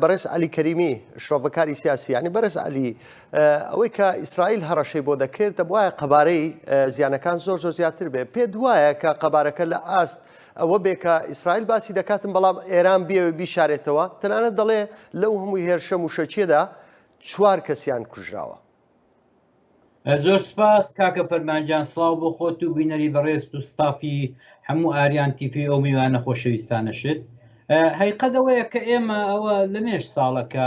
بەڕێز عەلی کەریمی شرۆڤەکاری سیاسی یانی بەڕێز عەلی ئەوەی کە ئیسرائیل هەڕەشەی بۆ دەکرد دەبواە قەبارەی زیانەکان زۆر زۆر زیاتر بێ پێت وایە کە قەبارەکە لە ئاست ئەوە بێ کە ئیسرائیل باسی دەکاتن بەڵام ئێران بیەوێ بیشارێتەوە تەنانەت دەڵێ لەو هەموو هێرشە موشەکیەدا چوار کەسیان کوژراوە. زۆر سپاس کاکە فەرمان گیان سڵاو بۆ خۆت و بینەری بەڕێزت و ستافی هەموو ئاریان تیفی ئەو میوانە خۆشەویستانەشت هەیقەت ئەوەیە کە ئێمە ئەوە لە مێش ساڵە کە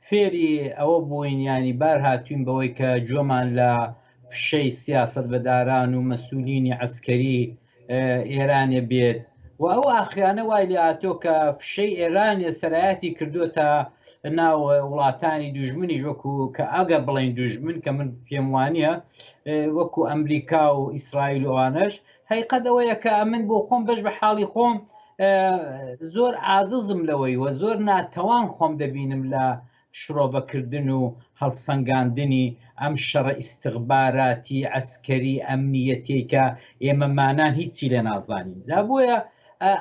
فێری ئەوە بووین ینی بار هاتوین بەوەی کە جۆمان لە فشەی سیاست بەداران و مەسوولینی عسکەری ئێرانێ بێت و ئەو ئاخرانە وای لێ هاتۆ کە فشەی ئێرانێ سەرایەتی کردوتە ناو وڵاتانی دوژمنیش وەکو کە ئەگەر بڵین دوژمن کە من پێم وانە وەکو ئەمریکا و ئیسرائیل و ئەوانەش هەیقەت ئەوەیە کە من بۆ خۆم بەش بە حاڵی خۆم زۆر ئاززم لەوەی و زۆر ناتەوان خۆم دەبینم لە شرۆڤەکردن و هەڵسەنگاندنی ئەم شەڕە ئیستغباراتی، عەسکەری، ئەمنیەتیەی کە ئێمە مانان هیچی لێ نازانین. جا بۆیە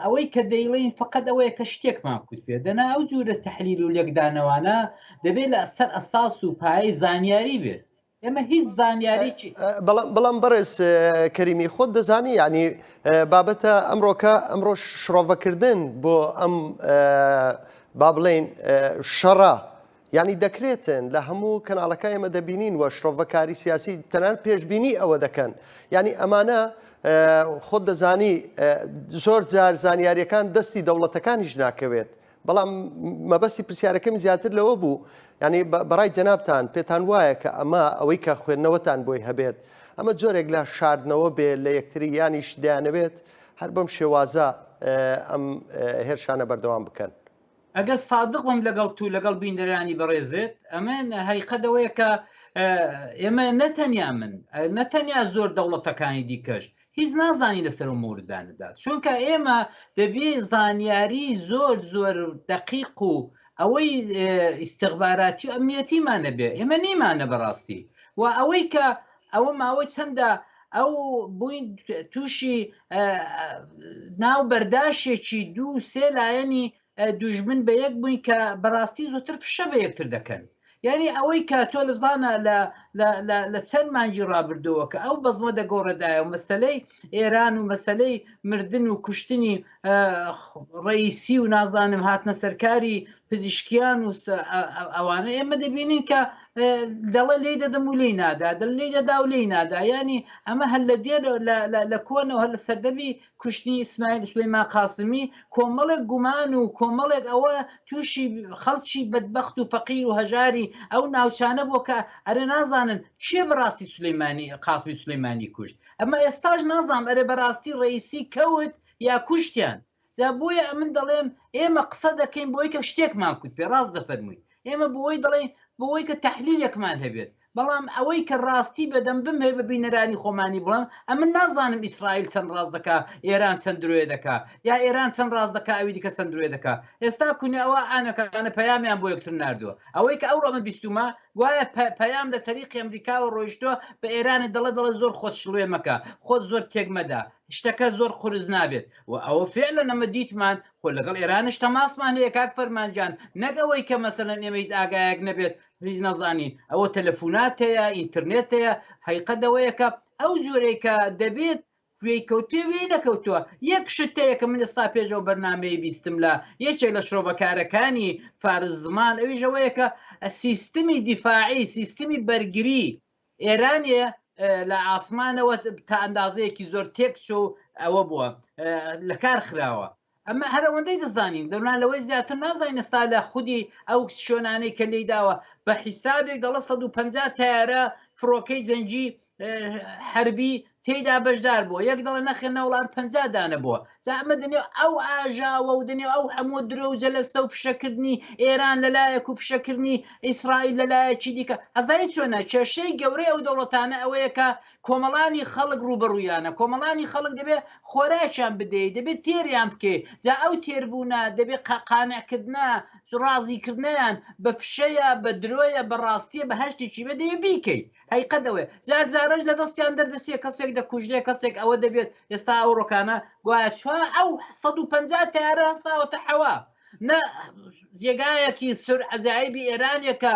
ئەوەی کە دەیڵێین فەقەت ئەوەیە کە شتێکمان کوت بێ، دەنا ئەو جورە تەحلیل و لێکدانەوانە دەبێ لە سەر ئەساس و پایەی زانیاری بێت. ئێمە هیچ زانیاریی بەڵام بەڕێز کەریمی خۆت دەزانی یعنی بابەتە ئەمڕۆکە ئەمڕۆ شڕۆڤەکردن بۆ ئەم با بڵێین شەڕە یعنی دەکرێتن لە هەموو کەناڵەکە ئێمە دەبینین و شرۆڤەکاری سیاسی تەنان پێشبینی ئەوە دەکەن یعنی ئەمانە خۆت دەزانی زۆر جار زانیاریەکان دەستی دەوڵەتەکانیش ناکەوێت بەڵام مەبەستی پرسیارەکەم زیاتر لەوە بوو یعنی بەڕای جەنابتان پێتان وایە کە ئەمە ئەوەی کە خوێندنەوەتان بۆی هەبێت ئەمە جۆرێک لە شاردنەوە بێ لە یەکتری یانیش دەیانەوێت هەر بەم شێوازە ئەم هێرشانە بەردەوام بکەن. ئەگەر سادق بم لەگەڵ تو لەگەڵ بینەرانی بەڕێزت ئەمن هەیقەت ئەوەیە کە ئێمە نەتەنیا من نەتەنیا زۆر دەوڵەتەکانی دیکەش هیچ نازانین لەسەر ئەو مەوردانەدا چونکە ئێمە دەبێ زانیاری زۆر زۆر دەقیق و ئەوەی ئیستغباراتی و ئەمنیەتیمان نەبێ ئێمە نیمانە بەڕاستی و ئەوەی کە ئەوە ماوەی چەندە ئەو بووین تووشی ناو بەرداشێکی دوو سێ لایەنی دوژمن بە یەک بووین کە بەڕاستی زۆتر فشە بە یەکتر دەکەن یعنی ئەوەی کە تۆ لەزانە لە چەند مانگی ڕابردووە کە ئەو بەزمە دەگۆڕێدایە و مەسلەی ئێران و مەسلەی مردن و کوشتنی ڕئیسی و نازانم هاتنە سەرکاری پزیشکیان و ئەوانە ئێمە دەبینین کە دەڵێ لی دەدەم و لی نادا دەل لی دەدا و لی نادا ینی ئەمە هەر لە دێر لە کۆنەوە هەر لە سەردەمی کوشتنی ئیسماعیل سلەیمان قاسمی کۆمەڵێک گومان و کۆمەڵێک ئەوە تووشی خەڵکی بەدبەخت و فەقیر و هەژاری ئەو ناوچانە بۆ کە ئەرێ نازانن کێ بەڕاستی سلەیمانی قاسمی سلەیمانی کوشت ئەمە ئێستاش نازانم ئەرێ بەڕاستی ڕئیسی کەوت یا کوشتیان جا بۆیە ئەمن دەڵێم ئێمە قسە دەکەین بۆی کە شتێکمان کوت پێ ڕاست دەفەرمووی ئێمە بۆی دەڵێین بۆی کە تەحلیلێکمان هەبێت بەڵام ئەوەی کە ڕاستی بەدەم بمهێ بە بینەرانی خۆمانی بڵێم ئەمن نازانم ئیسرائیل چەند ڕاست دەکا ئێران چەند درۆێ دەکا یا ئێران چەند ڕاست دەکا ئەوی دیکە چەند درۆێ دەکا ئێستا کونێ ئەوە ئانەکانە پەیامیان بۆ یەکتر ناردووە ئەوەی کە ئەوڕۆ من بیستومە گوایە پەیام لە تەریقی ئەمریکاوە ڕۆیشتووە بە ئێرانە دەڵێ دەڵێ زۆر خۆت شڵوێ مەکە خۆت زۆر تێک مەدە شتەکە زۆر قورس نابێت و ئەوە فعلەن ئەمە دیتمان خۆ لەگەڵ ئێرانش تەماسمان هەیە کاک فەرمان گیان نەک ئەوەی کە مەسەلەن ئێمە هیچ ئاگایەک نەبێت هیچ نەزانین ئەوە تەلەفونات هەیە ئینترنێت هەیە حەقیقەت ئەوەیە کە ئەو جۆرەی کە دەبێت وێی کەوتوێ وێی نەکەوتووە یەک شت هەیە کە من ئێستا پێش ئەو بەرنامەیە بیستم لە یەکێک لە شرۆڤەکارەکانی فارس زمان ئەویش ئەوەیە کە سیستمی دیفاعی سیستمی بەرگری ئێرانێ لە ئاسمانەوە تا ئەندازەیەکی زۆر تێک چۆ و ئەوە بووە لە کار خراوە ئەمە هەر ئەوەندەی دەزانین دەنا لەوەی زیاتر نازانین ئێستا لە خودی ئەو شوێنانەی کە لێی داوە بە حیسابێک دەڵە 150 تایارە فڕۆکەی جەنگی حربی تێیدا بەشدار بووە یەک دەڵێ نەخێر نەوەڵا هەر 50 دانە بووە جا ئەمە دەنێو ئەو ئاژاوە و دەنێو ئەو هەموو درۆ و جەلەسە و فشەکردنی ئێران لەلایەک و فشەکردنی ئیسرائیل لەلایەکی دیکە ئەزانی چۆنە کێشەی گەورەی ئەو دەوڵەتانە ئەوەیە کە کۆمەڵانی خەڵک ڕووبەڕوویانە کۆمەڵانی خەڵک دەبێ خۆراکیان بدەیت دەبێت تێریان بکەیت جا ئەو تێربوونە دەبێت قانعکردە ڕازیکردنیان بە فشەیە بە درۆیە بە ڕاستیە بە هەشتێکی بێ دەبێ بیکەیت هەیقەت ئەوەیە جار جارەش لە دەستیان دەردەچێ کەسێک دەکوژرێ کەسێک ئەوە دەبێت ئێستا ئەو ڕۆکانە گوایە چوار ئەو 150 تەیارە هەستاوەتە حەوا. نە جێگایەکی سور عەجایبی ئێرانێکە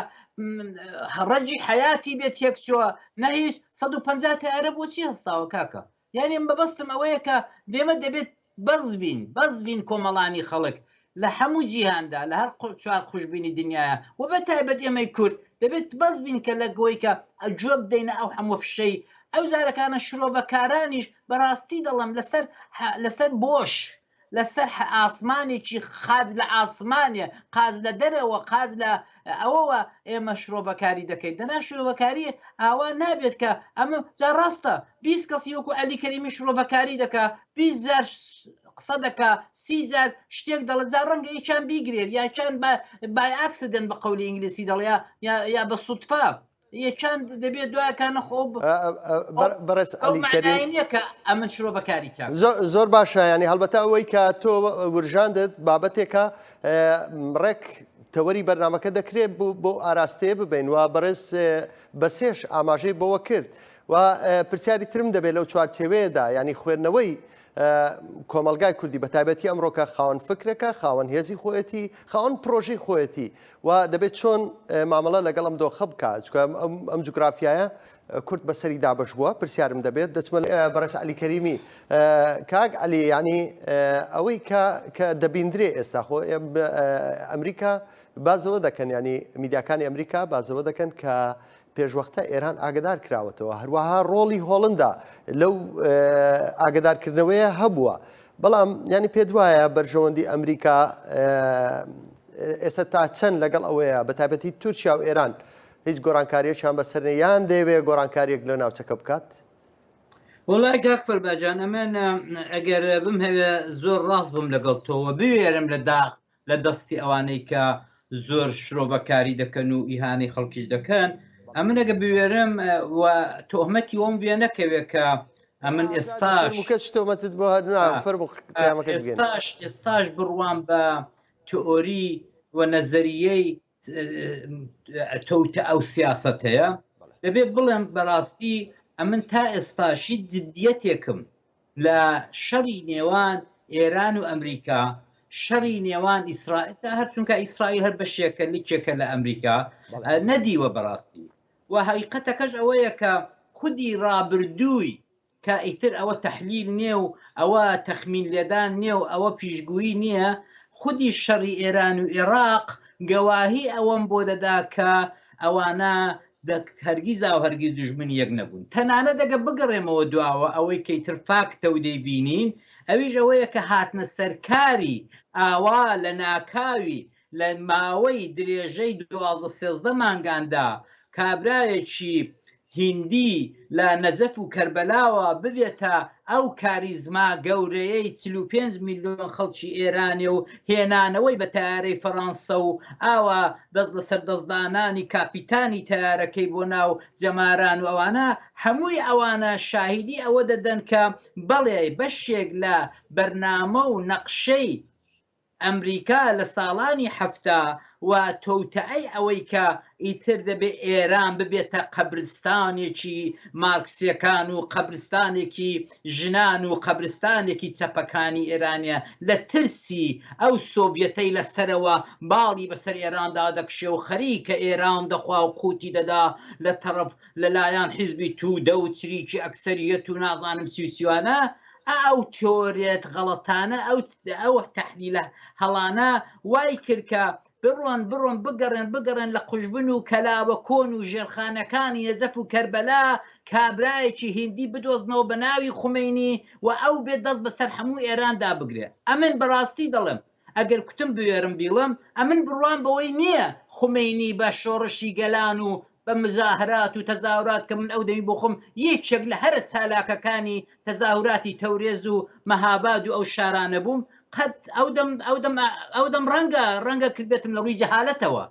ڕەنجی حەیاتی بێ تێکچووە نە هیچ 150 تەیارە بۆچی هەستاوە کاکە یعنی مەبەستم ئەوەیە کە دێمە دەبێت بەس بین بەس بین کۆمەڵانی خەڵک لە هەموو جیهاندا لە هەر چوار خوشببینی دنیاە و بە تایبەت ئێمەی کورد دەبێت بەس بین کە لە گۆی کە گوێ بدەینە ئەو هەموو فشەی ئەو زارەکانە شرۆڤەکارانیش بەڕاستی دەڵم لەسەر لەسەر بۆش لەسەر ئاسمانێکی قاچ لە ئاسمانێ قاچ لە دەرەوە قاچ لە ئەوەوە ئێمە شرۆڤەکاری دەکەین دەنا شرۆڤەکاری ئاوا نابێت کە ئەمە جا ڕاستە 20 کەسی وەکو عەلی کەریمی شرۆڤەکاری دەکا 20 جار قسە دەکا سی جار شتێک دەڵێ جا ڕەنگە یەکیان بیگرێت یاکیان by accident بە قەولی ئینگلیسی دەڵێ یا بە سوتفە یەکان دەبێت دوایەکانە خۆ بەڕێز عەلی کەریم نییە کە ئەمن شرۆڤەکاری چاک زۆر باشە ینی هەڵبەتە ئەوەی کە تۆ ورژاندت بابەتێکە ڕێک تەوەری بەرنمەکە دەکرێت بۆ ئاراستەیە ببین و بەڕێز بەسێش ئاماژەی بەوە کرد و پرسیاری ترم دەبێت لەو چوارچێوەیەدا ینی خوێندنەوەی کۆمەڵگای کوردی بە تایبەتی ئەمڕۆکە خاوەن فکرەکە خاوەن هێزی خۆیەتی خاوەن پرۆژەی خۆیەتی و دەبێت چۆن مامەڵە لەگەڵ ئەم دۆخە بکات چونکە ئەم جوگرافیایە کورد بەسەری دابەش بووە پرسیارم دەبێت دەچمە بەڕێز عەلی کەریمی کاک عەلی یعنی ئەوەی کە کە دەبیندرێ ئێستا خۆ ئەمریکا بازەوە دەکەن ینی میدیاکانی ئەمریکا بازەوە دەکەن کە پێشوەختە ئێران ئاگدار کراوەتەوە هەروەها ڕۆڵی هۆڵندا لەو ئاگدارکردنەوەیە هەبووە بەڵام ینی پێت وایە بەرژەوەندی ئەمریکا ئێستا تا چەند لەگەڵ ئەوەیە بە تایبەتی تورکیا و ئێران هیچ گۆڕانکاریەکیان بەسەر یان دەیەوێ گۆڕانکاریەک لە ناوچەکە بکات؟ وڵای کاک فەرباجان ئەمن ئەگەر بمهەوێ زۆر ڕاست بم لەگەڵ تۆوە بوێرم لە داخ لە دەستی ئەوانەی کە زۆر شرۆڤەکاری دەکەن و ئیهانەی خەڵکیش دەکەن ئەمن ئەگە بوێرم و تۆهمەتی وەم وێ نەکەوێت کە ئەمن ئێستاش کەس تۆمەتت بۆ ئێستاش ئێستاش بڕوام بە تئۆری و نەزەریەی تەوتە ئەو سیاسەتەیە دەبێت بڵێم بەڕاستی ئەمن تا ئێستاشی جدیەتێکم لە شەڕی نێوان ئێران و ئەمریکا، شەڕی نێوان ئیسرائیل، هەر چونکە ئیسرائیل هەر بەشێکە لکێکە لە ئەمریکا نەدیوە بەڕاستی و هەقیقەتەکەش ئەوەیە کە خودی ڕابردووی کە ئیتر ئەوە تەحلیل نییە و ئەوە تەخمین لێدان نییە و ئەوە پیشگویی نییە خودی شەڕی ئێران و ئێراق گەواهی ئەوەم بۆ دەدا کە ئەوانە دەک هەرگیزاو هەرگیز دوژمنی یەک نەبوون. تەنانەت ئەگەر بگەڕێمەوە دواوە ئەوەی کە ئیتر فاکتە و دەیبینین ئەویش ئەوەیە کە هاتنە سەرکاری ئاوا لە ناکاوی لە ماوەی درێژەی 12 سێزدە مانگاندا کابرایەکی هیندی لە نەجەف و کەربەلاوە ببێتە ئەو کاریزما گەورەیەی 45 میلیۆن خەڵکی ئێرانێ و هێنانەوەی بە تەیارەی فەڕانسە و ئاوا دەست لەسەر دەست دانانی کاپیتانی تەیارەکەی بۆ ناو جەماران و ئەوانە هەمووی ئەوانە شاهیدی ئەوە دەدەن کە بەڵێ بەشێک لە بەرنامە و نەقشەی ئەمریکا لە ساڵانی 70 و تەوتەئەی ئەوەی کە ئیتر دەبێ ئێران ببێتە قەبرستانێکی مارکسیەکان و قەبرستانێکی ژنان و قەبرستانێکی چەپەکانی ئێرانە لە ترسی ئەو سۆڤیەتەی لە سەرەوە باڵی بەسەر ئێراندا دەکشێ و خەریکە ئێران دەخوا و قوتی دەدا لە تەڕەف لە لایەن حیزبی تودە و چریکی ئەکسەریەت و نازانم چی و چیوانە ئەو تیۆریەت غەڵەتانە ئەو ئەو تەحلیلە هەڵانە وای کرد کە بڕۆن بڕۆن بگەڕێن بگەڕێن لە قوژبن و کەلاوە کۆن و ژێرخانەکانی نەجەف و کەربەلا کابرایەکی هیندی بدۆزنەوە بە ناوی خومەینی و ئەو بێت دەست بەسەر هەموو ئێراندا بگرێ. ئەمن بەڕاستی دەڵێم ئەگەر کوتم بوێرم بیڵێم ئەمن بڕوام بەوەی نییە خومەینی بە شۆڕشی گەلان و بە مزاهرات و تەزاهورات کە من ئەو دەمی بۆ خۆم یەکێک لە هەرە چالاکەکانی تەزاهوراتی تەورێز و مەهاباد و ئەو شارانە بووم قەت ئەو دەم ئەو دەم ئەو دەم ڕەنگە ڕەنگە کردبێتم لە ڕووی جەهالەتەوە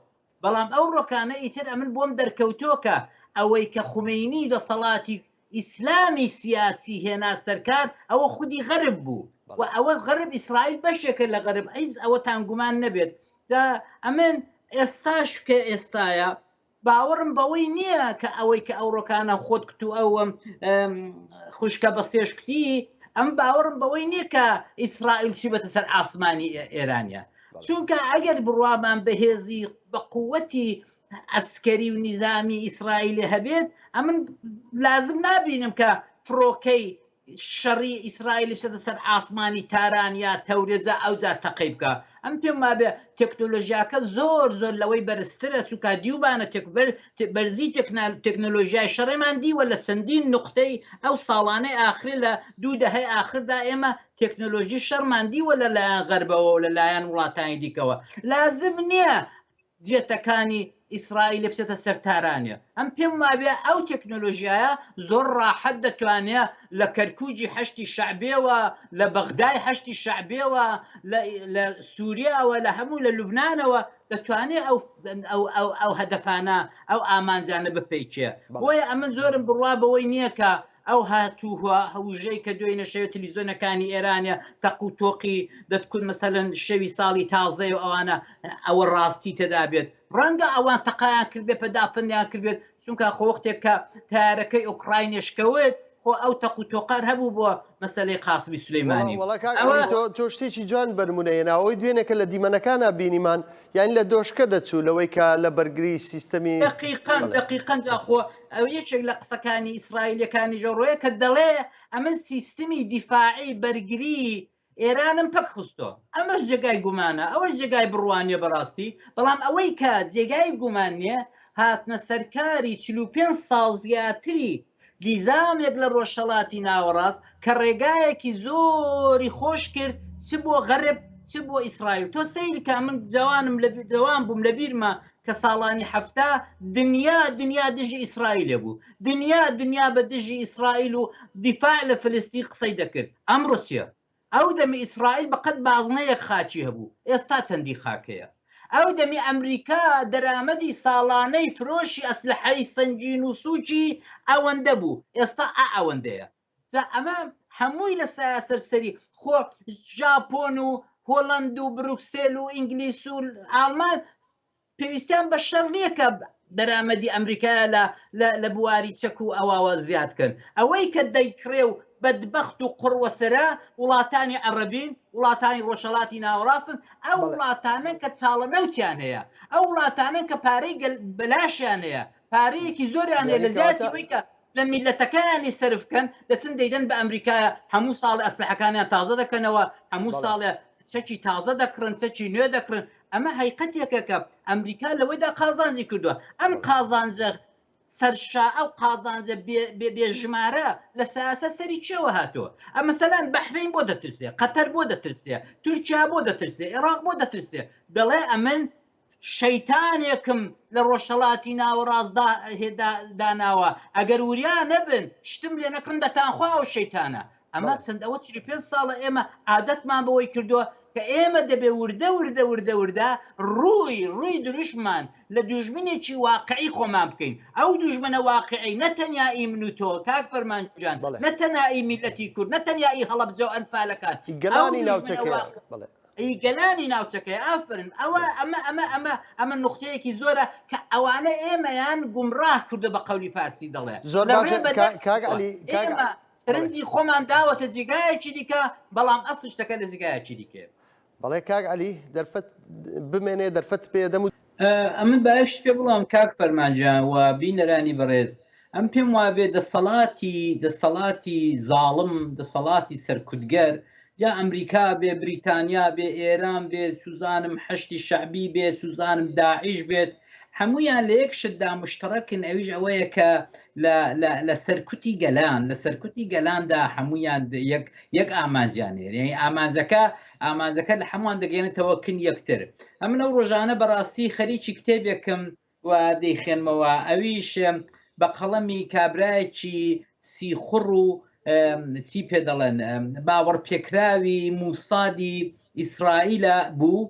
بەڵام ئەو ڕۆکانە ئیتر ئەمن بۆم دەرکەوتۆ کە ئەوەی کە خومەینی دەسەڵاتی ئیسلامی سیاسی هێنا سەرکار ئەوە خودی غەرب بوو و ئەوە غەرب ئیسرائیل بەشێکە لە غەرب هیچ ئەوەتان گومان نەبێت جا ئەمن ئێستاش کە ئێستایە باوەڕم بەوەی نییە کە ئەوەی کە ئەوڕۆکانە خۆت کوت و ئەو خوشکە بە سێشکتی ئەم باوەڕم بەوەی نییە کە ئیسرائیل چی بەتە سەر ئاسمانی ئێرانە. چونکە ئەگەر بڕوامان بە هێزی بە قووەتی عەسکەری و نیزامی ئیسرائیلی هەبێت ئەمن لازم نابینم کە فڕۆکەی شەڕی ئیسرائیل بچێتە سەر ئاسمانی تاران یا تەورێزە ئەوجار تەقەی بکە ئەم پێم وابێ تەکنۆلۆژیاکە زۆر زۆر لەوەی بەرزترە چونکە دیوبانە تێکبەر بەرزی تەکنۆلۆژیای شەڕێمان دیوە لە چەندین نقطەی ئەو ساڵانەی ئاخری لە دوو دەهەی ئاخردا ئێمە تەکنۆلۆژی شەڕمان دیوە لە لایەن غەربەوە و لە لایەن وڵاتانی دیکەوە لازم نییە جێتەکانی ئیسرائیل بچێتە سەر تارانێ ئەم پێم وابێ ئەو تەکنۆلۆژیایە زۆر ڕاحەت دەتوانێ لە کەرکوجی حەشتی شەعبێوە لە بەغدای حەشتی شەعبێوە لە سووریاوە لە هەموو لە لوبنانەوە دەتوانێت ئەو ئەو ئەو ئەو هەدەفانە ئەو ئامانجانە بپێکێ بۆیە ئەمن زۆرم بڕوا بەوەی نییە کە ئەو هاتووه هەوژەی کە دوێنە شەوێ تلیزۆنەکانی ئێرانە تەق و تۆقی دەتکون مەسەلەن شەوی ساڵی تازەی و ئەوانە ئەوە ڕاستی تێدا بێت ڕەنگە ئەوان تەقایان کردبێت پەدافندیان کردبێت چونکە خۆ وەختێک کە تارەکەی ئۆکراینێش کەوت خۆ ئەو تەق و تۆقار هەبوو بۆ مەسەلەی قاسمی سولەیمانی. وەڵا کاک عەلی تۆ تۆ شتێکی جوان بەرمونە هێنا ئەوەی دوێنێ کە لە دیمەنەکانا بینیمان یانی لە دۆشکە دەچوو لەوەی کە لە بەرگری سیستەمی دەقیقەن دەقیقەن جا خۆ ئەو یەکێک لە قسەکانی ئیسرائیلەکانی ژەڕۆیە کە دەڵێ ئەمن سیستمی دیفاعی بەرگری ئێرانم پەک خستۆ ئەمەش جێگای گومانە ئەوەش جێگای بڕوا نیە بەڕاستی بەڵام ئەوەی کە جێگای گومان نیە هاتنە سەرکاری 45 ساڵ زیاتری گیزامێک لە ڕۆژهەڵاتی ناوەڕاست کە ڕێگایەکی زۆری خۆش کرد چ بۆ غەرب چ بۆ ئیسرائیل تۆ سەیرکە من جوانم لە جوان بووم لە بیرمە کە ساڵانی حەفتا دنیا دنیا دژی ئیسرائیلێ بوو دنیا دنیا بە دژی ئیسرائیل و دیفاع لە فلستین قسەی دەکرد ئەمڕۆ چیە ئەو دەمی ئیسرائیل بە قەد بازنەیەک خاکی هەبوو ئێستا چەندی خاک هەیە ئەو دەمی ئەمریکا دەرامەدی ساڵانەی فرۆشی ئەسلحەی سەنگین و سوکی ئەوەندە بوو ئێستا ئا ئەوەندەیە جا ئەمە هەمووی لە سەر سەری خۆ ژاپۆن و هۆڵەند و بروکسێل و ئینگلیس و ئاڵمان پێویستیان بە شەڕ نییە کە دەرامەدی ئەمریکایە لە لە بواری چەک و ئەواوە زیاد کەن ئەوەی کە دەیکڕێ و بەدبەخت و قوڕوەسەرە وڵاتانی عەڕەبین وڵاتانی ڕۆژهەڵاتی ناوەڕاستن ئەو وڵاتانەن کە چاڵە نەوتیان هەیە ئەو وڵاتانەن کە پارەی گەل بەلاشیان هەیە پارەیەکی زۆریان هەیە لە زیاتی ئەوەی کە لە میلەتەکەیانی سەرف کەن دەچن دەیدەن بە ئەمریکایە هەموو ساڵ ئەسلحەکانیان تازە دەکەنەوە هەموو ساڵێ چەکی تازە دەکڕن چەکی نوێ دەکڕن ئەمە هەیقەتێکە کە ئەمریکا لەوەیدا قازانجی کردووە ئەم قازانجە سەرشا ئەو قازانجە بێ ژمارە لە سیاسە سەری چێوە هاتووە ئە مەسەلەن بەحرین بۆ دەترسێ قەتەر بۆ دەترسێ تورکیا بۆ دەترسێ عێراق بۆ دەترسێ دەڵێ ئەمن شەیتانێکم لە ڕۆژهەڵاتی ناوەڕاستدا داناوە ئەگەر وریا نەبن شتم لێ نەکڕن دەتانخوا ئەو شەیتانە ئەمە چەند ئەوە 45 ساڵە ئێمە عادەتمان بەوەی کردووە کە ئێمە دەبێ وردە وردە وردە وردە ڕووی ڕووی دروشمان لە دوژمنێکی واقعی خۆمان بکەین ئەو دوژمنە واقعی نە تەنیا ئی من و تۆ کاک فەرمان گیان نە تەنها ئی میللەتی کورد نە تەنیا ئی هەڵەبجە و ئەنفالەکان گەلانی ناوچەکەیە بەڵێ. ئی گەلانی ناوچەکەیە ئافەرین ئەوە ئەمە ئەمە ئەمە ئەمە نوختەیەکی زۆرە کە ئەوانە ئێمەیان گومڕاه کردو بە قەولی فارسی دەڵێ زۆر لە باشە ڕێ بەدەر کاک کردووە عەلی کاک ئێمە سەرنجی خۆمان داوەتە جێگایەکی دیکە بەڵام ئەسڵ شتەکە لە جێگایەکی دیکەیە. بەڵێ کاک عەلی دەرفەت بمێنێ دەرفەت پێ دەم و. ئەمن با یەک شت پێ بڵێم کاک فەرمان گیان و بینەرانی بەڕێز ئەم پێم وابێ دەسەڵاتی دەسەڵاتی زاڵم دەسەڵاتی سەرکوتگەر جا ئەمریکا بێ بریتانیا بێ ئێران بێ چوزانم حەشدی شەعبی بێ چوزانم داعش بێت هەمویان لە یەک شتدا مشتەڕەکن ئەویش ئەوەیە کە لە سەرکوتی گەلان لە سەرکوتی گەلاندا هەمویان یەک یەک ئامانجیان هەیە یعنی ئامانجەکە ئامانجەکە لە هەمووان دەگەێنێتەوە کن یەکتر ئەمن ئەو ڕۆژانە بەڕاستی خەریکی کتێبێکم و دەیخێنمەوە ئەویش بە قەڵەمی کابرایەکی سیخوڕ و چی پێ دەڵێن باوەڕ پێکراوی موسادی ئیسرائیلە بوو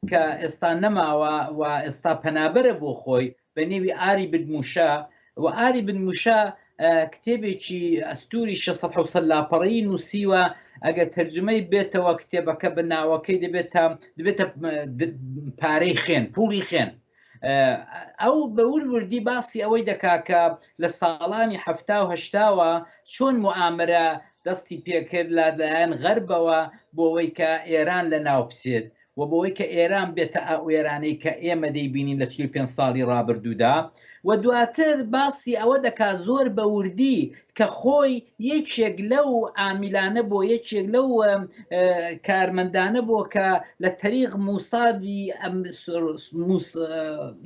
کە ئێستا نەماوە و ئێستا پەنابەرە بۆ خۆی بە نێوی ئاری بن موشە و ئاری بن موشە کتێبێکی ئەستوری 600 700 لاپەڕەیی نووسیوە ئەگەر تەرجمەی بێتەوە کتێبەکە بە ناوەکەی دەبێتە دەبێتە پارەی خوێن پوڵی خوێن ئەو بە ورد وردی باسی ئەوەی دەکا کە لە ساڵانی حەفتا و هەشتاوە چۆن موئامەرە دەستی پێکرد لە لایەن غەربەوە بۆ ئەوەی کە ئێران لە ناو بچێت و. و بۆی کە ئێران بێتە ئەو ئێرانەی کە ئێمە دەیبینین لە 45 ساڵی ڕابردوودا و دواتر باسی ئەوە دەکات زۆر بە وردی کە خۆی یەکێک لەو عامیلانە بۆ یەکێک لەو کارمەندانە بۆ کە لە تەریق موسادی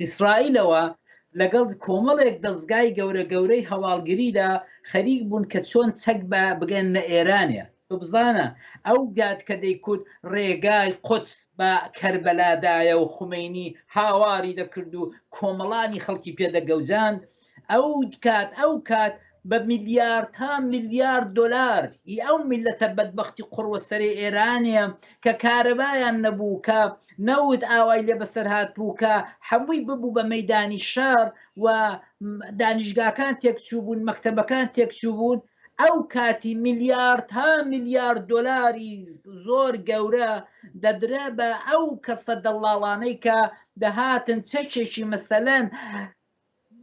ئیسرائیلەوە لەگەڵ کۆمەڵێک دەستگای گەورە گەورەی هەواڵگریدا خەریک بوون کە چۆن چەک بە بگەن لە ئێرانێ تۆ بزانە ئەو گات کە دەیکوت ڕێگای قودس بە کەربەلادایە و خومەینی هاواری دەکرد و کۆمەڵانی خەڵکی پێ دەگەوجاند ئەو کات ئەو کات بە میلیاردها میلیارد دۆلار ی ئەو میللەتە بەدبەختی قوڕوەسەرەی ئێرانێ کە کارەبایان نەبوو کە نەوت ئاوای لێ بەسەر هاتبوو کە هەمووی ببوو بە مەیدانی شەڕ و دانیشگاکان تێکچووبوون مەکتەبەکان تێکچووبوون ئەو کاتی میلیاردها میلیارد دۆلاری زۆر گەورە دەدرا بە ئەو کەسە دەڵاڵانەی کە دەهاتن چەکێکی مەسەلەن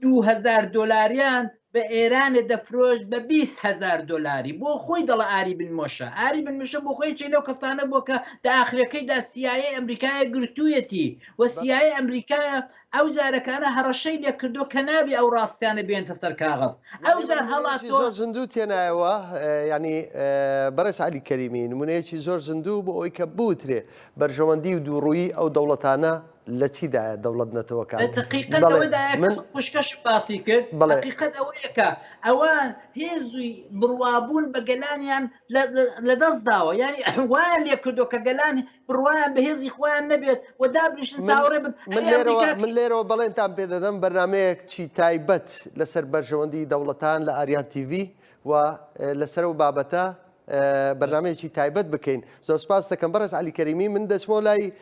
2000 دۆلاریان بە ئێرانێ دەفرۆشت بە 20 هەزار دۆلاری. بۆ خۆی دەڵە ئاری بن مۆشە. ئاری بن مشە بۆ خۆی یەکێک لەو کەسانە بووە کە دە ئاخرەکەیدا سیایەی ئەمریکایە گرتوویەتی و سیایەی ئەمریکایە ئەو جارەکانە هەڕەشەی لێ کردووە کە نابێ ئەو ڕاستیانە بێنتە سەر کاغەز. ئەو یانی جار نمونەیەکی هەڵاتووە. زۆر زیندوو تێنایەوە یانی بەڕێز عەلی کەریمی نمونەیەکی زۆر زیندوو بۆ ئەوەی کە بوترێ بەرژەوەندی و دووڕوویی ئەو دەوڵەتانە لە چیدایە دەوڵەت نەتەوەکان دەقیقەت بەڵێ ئەوەدایە کە من خوشکەشم باسی کرد بەڵێ. هەقیقەت ئەوەیە کە ئەوان هێزی بڕوابوون بە گەلانیان لە دەست داوە یانی وایان لێ کردووە کە گەلان بڕوایان بە هێزی خۆیان نەبێت و دابنیشن من چاوەڕێ بن من ئەرێ لێرەوە ئەمریکا من لێرەوە بەڵێنتان پێ دەدەم بەرنامەیەک چی تایبەت لەسەر بەرژەوەندی دەوڵەتان لە ئاریان تیڤی و لەسەر ئەو بابەتە بەرنامەیەکی تایبەت بکەین. زۆر سپاس دەکەم بەڕێز عەلی کەریمی. من دەچمەوە لای.